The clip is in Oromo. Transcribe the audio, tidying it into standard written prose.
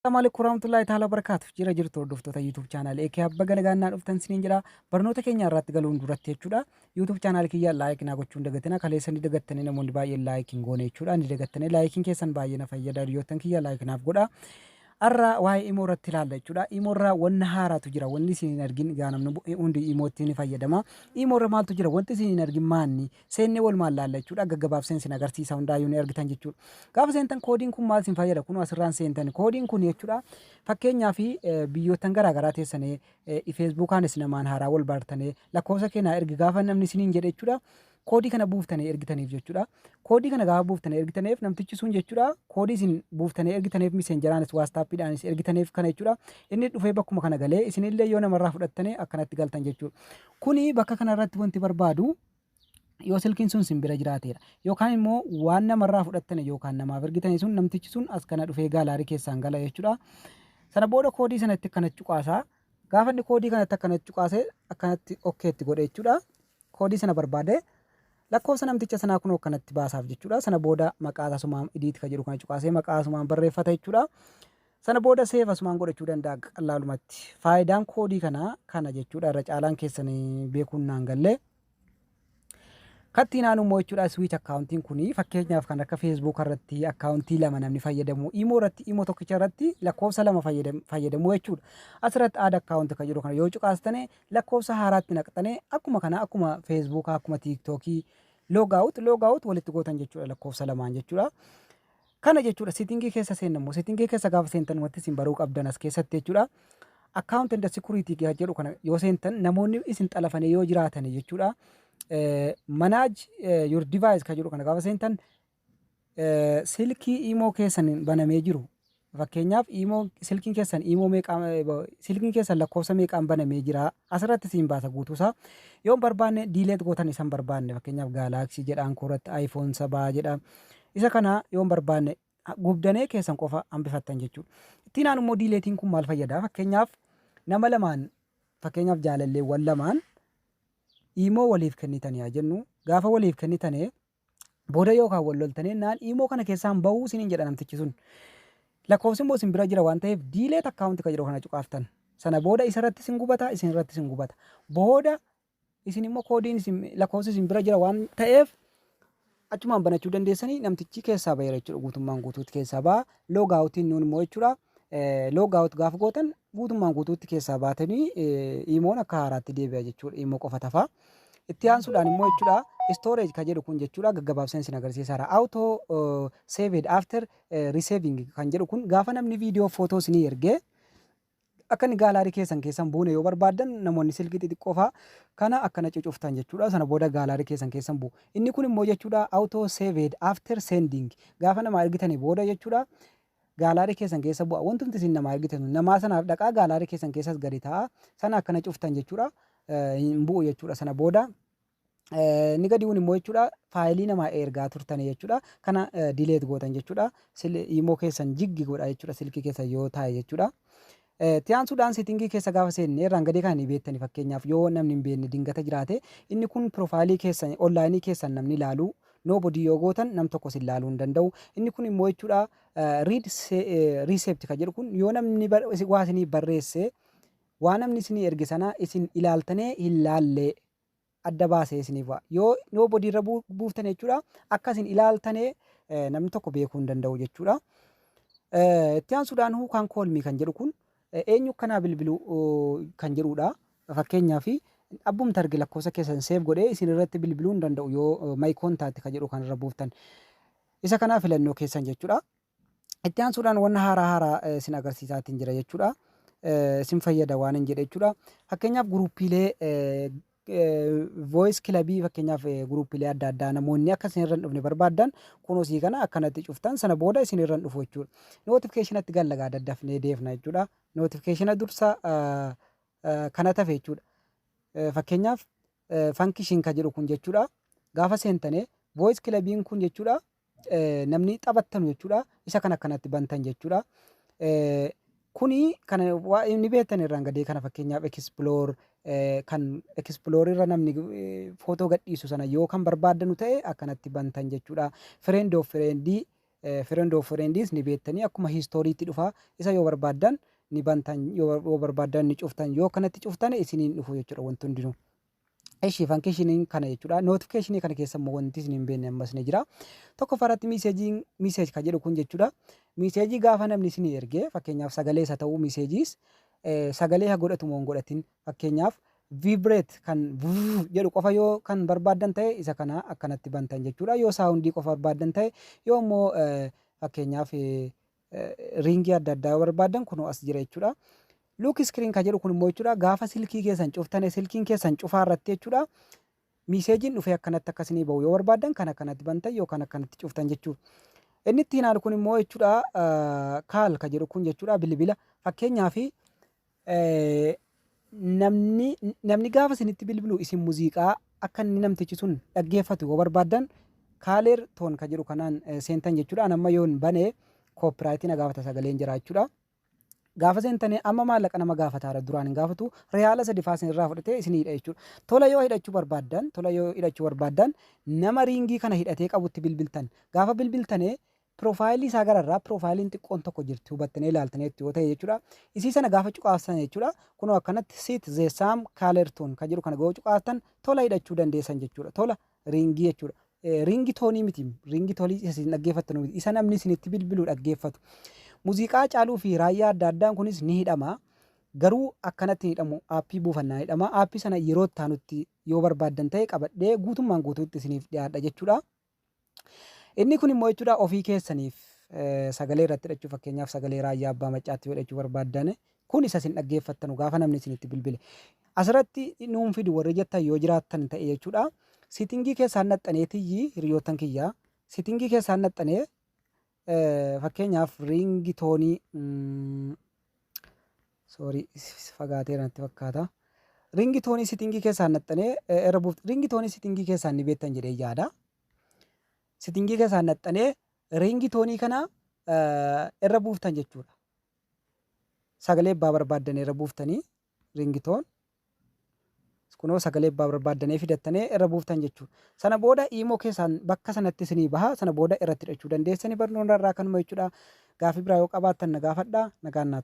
Assalamu alaikum warahmatullahi ta'ala barakaatu. Jira jirtu hordoftoota YouTube channel AK Abba Galagaannaa dhuftan siniin jedha. Barnoota keenya irratti galuun duratti jechuudha. YouTube channel kiyya like naa gochuun dagatina. Kaleessa ni dagattanii, namoonni baay'een like hin goone jechuudha. Ni dagattanii, likeiin keessan baay'ee na fayyada. Hiriyoottan kiyya like naaf godha. Har'a waa'ee imo irratti ilaalla jechuudha. Imo irra wanna haaraatu jira. Wanni isin hin argin gaa, namni hundi imootti ni fayyadama. Imo irra maaltu jira? Wanti isin hin argin maanni? Seennee walumaan laalla jechuudha. Gaggabaabseen isin agarsiisa, hundaayyuu ni argitan jechuudha. Gaafa seentan koodiin kun maal isin fayyada? Kun asirraan seentan koodiin kun jechuudha. Fakkeenyaaf, biyyoottan garaa garaa teessanii Facebookaanis namaan haaraa wal bartanii lakkoofsa keenyaa ergi gaafa namni isiniin jedhe jechuudha. Koodii kana buuftanii ergitaniif jechuudha. Koodii kana gaafa buuftanii ergitaniif, namtichi sun jechuudha, koodii isin buuftanii ergitaniif Messengeraanis WhatsAppiidhaanis ergitaniif kana jechuudha. Inni dhufee bakkuma kana galee isinillee yoo namarraa fudhattanii akkanatti galtan jechuudha. Kuni bakka kanarratti wanti barbaadu yoo silkiin sun sin bira jiraateedha. Yookaan immoo waan namarraa fudhattane yookaan namaaf ergitanii sun namtichi sun as kana dhufee gallery keessaan gala jechuudha. Sana booda koodii sanatti akkanatti cuqaasaa. Gaafa inni koodii kanatti akkanatti cuqaasee akkanatti okaytti godhe jechuudha. Koodii sana barbaade lakkoofsa namticha sanaa kunoo akkanatti baasaaf jechuudha. Sana booda maqaa asumaan edit kan jedhu kana cuqaasee maqaa asumaan barreeffata jechuudha. Sana booda save asumaan godhachuu danda'a qallaalumatti. Faayidaan koodii kanaa kana jechuudha. Irra caalaan keessan beekuun naan galle. Kattiin aanu immoo jechuudha, switch accountiin kuni fakkeenyaaf kan akka Facebook irratti accountii lama namni fayyadamu, imo irratti imo tokkicha irratti lakkoofsa lama fayyadamu jechuudha. Asirratti add account kan jedhu kana yoo cuqaastane lakkoofsa haaraatti naqxane, akkuma kana akkuma Facebook, akkuma TikTokii log out walitti gootan jechuudha, lakkoofsa lamaan jechuudha. Kana jechuudha. Settingii keessa seenna immoo, settingii keessa gaafa seentan wanti isin baruu qabdan as keessatti jechuudha. Account and security jedhu kana yoo seentan, namoonni isin xalafanii yoo jiraatan jechuudha. Manage your device kan jedhu kana gaafa seentan, silkii imoo keessan banamee jiru. Fakkeenyaaf, imoo silkiin keessan imoo meeqaan, silkiin keessan lakkoofsa meeqaan banamee jira, asirratti siin baasa guutuusaa. Yoo hin barbaanne delete gootan, isan barbaanne, fakkeenyaaf Galaxy jedhaan koorratti iPhone 7 jedha. Isa kana yoo hin barbaanne gubdanee keessan qofa hambifattan jechuudha. Ittiin aanu immoo deleteiin kun maal fayyada? Fakkeenyaaf nama lamaan, fakkeenyaaf jaalalleewwan lamaan imoo waliif kennitanii haa jennu. Gaafa waliif kennitanii booda yookaan wal loltanii naan imoo kana keessaan bahuu isiniin jedha namtichi sun. Lakkoofsi immoo isin bira jira waan ta'eef delete account kan jedhu kana cuqaaftan. Sana booda isa irratti isin gubata, isin irratti isin gubata. Booda isin immoo koodiin isin lakkoofsi isin bira jira waan ta'eef achumaan banachuu dandeessanii, namtichi keessaa baheera jechuudha, guutummaan guutuutti keessaa baha. Log outiin nuun immoo jechuudha. Log out gaafa gootan guutummaan guutuutti keessaa baatanii imoon akka haaraatti deebi'a jechuudha. Imoo qofa tafa. Itti aansuudhaan immoo jechuudha, storage kan jedhu kun jechuudha, gaggabaabseen isin agarsiisaara. Auto saved after receiving kan jedhu kun gaafa namni viidiyoo, footoo isinii ergee akka inni gallery keessan keessan buune yoo barbaaddan, namoonni silkii xixiqqoo fa'aa kana akkana cucuftan jechuudha. Sana booda gallery keessan keessan bu'u. Inni kun immoo jechuudha, auto saved after sending, gaafa namaa ergitanii booda jechuudha, gallery keessan keessa bu'a. Wantumti isin namaa ergitan namaa sanaaf dhaqaa gallery keessan keessas gadi ta'a. Sana akkana cuftan jechuudha. Hin bu'u jechuudha sana booda. Inni gadi kun immoo jechuudha, fileii namaa ergaa turtanii jechuudha. Kana delete gootan jechuudha. Imoo keessan jiggi godha jechuudha, silkii keessan yoo taa'e jechuudha. Itti aansuudhaan settingii keessa gaafa seenne, irraan gadee kan beektani, fakkeenyaaf yoo namni hin beekne dingata jiraate, inni kun profileii keessan onlineii keessan namni ilaaluu nobody yoo gootan nam tokko sin ilaaluu hin danda'u. Inni kun immoo jechuudha, read receipt kan jedhu kun yoo namni waa isinii barreesse, waa namni isinii erge sana isin ilaaltanii hin laallee adda baasee isiniif wa'a. Yoo nobody irra buuftan jechuudha, akka isin ilaaltanii namni tokko beekuu hin danda'u jechuudha. Itti aansuudhaan who can call me kan jedhu kun eenyu akkanaa bilbilu kan jedhudha. Fakkeenyaaf, abbumti arge lakkoofsa keessan save godhee isin irratti bilbiluu hin danda'u yoo my contact kan jedhu kanarra buuftan. Isa kanaa filannoo keessan jechuudha. Itti aansuudhaan wanna haaraa haaraa isin agarsiisaatiin jira jechuudha. Isin fayyada waan hin jedhe jechuudha. Fakkeenyaaf, groupiilee voice clubii, fakkeenyaaf groupiilee adda addaa namoonni akka isin irra hin dhufne barbaaddan, kunuusii kana akkanatti cuftan, sana booda isin irra hin dhufu jechuudha. Notificationatti gallagaa daddafnee deefna jechuudha. Notificationa dursa kana tafe jechuudha. Fakkeenyaaf, function kan jedhu kun jechuudha. Gaafa seentane voice clubiin kun jechuudha, namni taphattanu jechuudha. Isa kana akkanatti bantan jechuudha. Kuni kana inni beektan irraan gadee kana, fakkeenyaaf explore kan explore irra namni footoo gadhiisu sana yoo kan barbaaddanu ta'e akkanatti bantan jechuudha. Friend of friendii Friend of friends ni beektanii, akkuma historyitti dhufa. Isa yoo barbaaddan ni bantan, yoo barbaaddan ni cuftan. Yoo kanatti cuftan isiniin dhufu jechuudha wanti hundinuu. Eshi, functioniin kana jechuudha. Notificationii kana keessa immoo wanti isin hin beekne ammas ni jira. Tokkoffaa irratti messageiin, message kan jedhu kun jechuudha. Messageii gaafa namni isinii ergee, fakkeenyaaf sagalee isa ta'uu, messageiis sagalee haa godhatu moo hin godhatin, fakkeenyaaf vibrate kan jedhu qofa yoo kan barbaaddan ta'e, isa kana akkanatti bantan jechuudha. Yoo soundii qofa barbaaddan ta'e, yoo immoo fakkeenyaaf ringii adda addaa yoo barbaaddan, kunoo as jira jechuudha. Lock screen kan jedhu kun immoo jechuudha, gaafa silkii keessan cuftane, silkiin keessan cufaa irratti jechuudha. Messageiin dhufee akkanatti akkasinii bahu yoo barbaaddan, kan akkanatti bantan yookaan akkanatti cuftan jechuudha. Inni ittiin aanu kun immoo jechuudha, call kan jedhu kun jechuudha, bilbila. Fakkeenyaaf namni gaafa isinitti bilbilu isin muuziqaa akka inni namtichi sun dhaggeeffatu yoo barbaaddan, caller tone kan jedhu kanaan seentan jechuudha. An amma yoon banee copyrightii na gaafata, sagaleen jira jechuudha. Gaafa seentanii amma maallaqa nama gaafataara, duraan hin gaafatu, riyaala 3 faa isin irraa fudhatee isin hidha jechuudha. Tola yoo hidhachuu barbaaddan, tola yoo hidhachuu barbaaddan, nama ringii kana hidhatee qabutti bilbiltan. Gaafa bilbiltanee profileii isaa gararraa profileiin xiqqoon tokko jirti, hubattanii ilaaltaniitti yoo ta'e jechuudha. Isii sana gaafa cuqaastan jechuudha. Kunoo akkanatti "set the same caller tone" kan jedhu kana gaafa cuqaastan tola hidhachuu dandeessan jechuudha. Tola ringii jechuudha. Ringtoneii miti. Ringtoneii isa isin dhaggeeffattan miti. Isa namni isinitti bilbilu dhaggeeffatu. Muuziqaa caaluu fi raayyaa adda addaan kunis ni hidhama. Garuu akkanatti hidhamu, appii buufannaa hidhama. Appii sana yeroo itti aanutti yoo barbaaddan ta'e qabadhee guutummaan guutuutti isiniif dhiyaadha jechuudha. Inni kun immoo jechuudha, ofii keessaniif sagalee irratti hidhachuu, fakkeenyaaf sagalee raayyaa abbaa maccaatti yoo hidhachuu barbaaddan, kun isa isin dhaggeeffattanu gaafa namni isinitti bilbile. Asirratti nuun fidu warri jettan yoo jiraattan ta'e jechuudha. Settingii keessaan naxxaneetiyyi, hiriyoottan kiyyaa, settingii keessaan naxxanee, fakkeenyaaf ringtoneii, sorry, fagaateera natti fakkaata. Ringtoneii settingii keessaan naxxanee irra buuftu. Ringtoneii settingii keessaan ni beektan jedhee yaada. Settingii keessaan naxxanee ringtoneii kana irra buuftan jechuudha. Sagalee abbaa barbaaddan irra buuftanii, ringtone kunoo sagalee abbaa barbaaddanii fidattanii irra buuftan jechuudha. Sana booda iimoo keessaan bakka sanatti isinii baha. Sana booda irratti hidhachuu dandeessanii. Barnoonni irraa kanuma jechuudha. Gaafii biraa yoo qabaattan na gaafadhaa. Nagaan naa.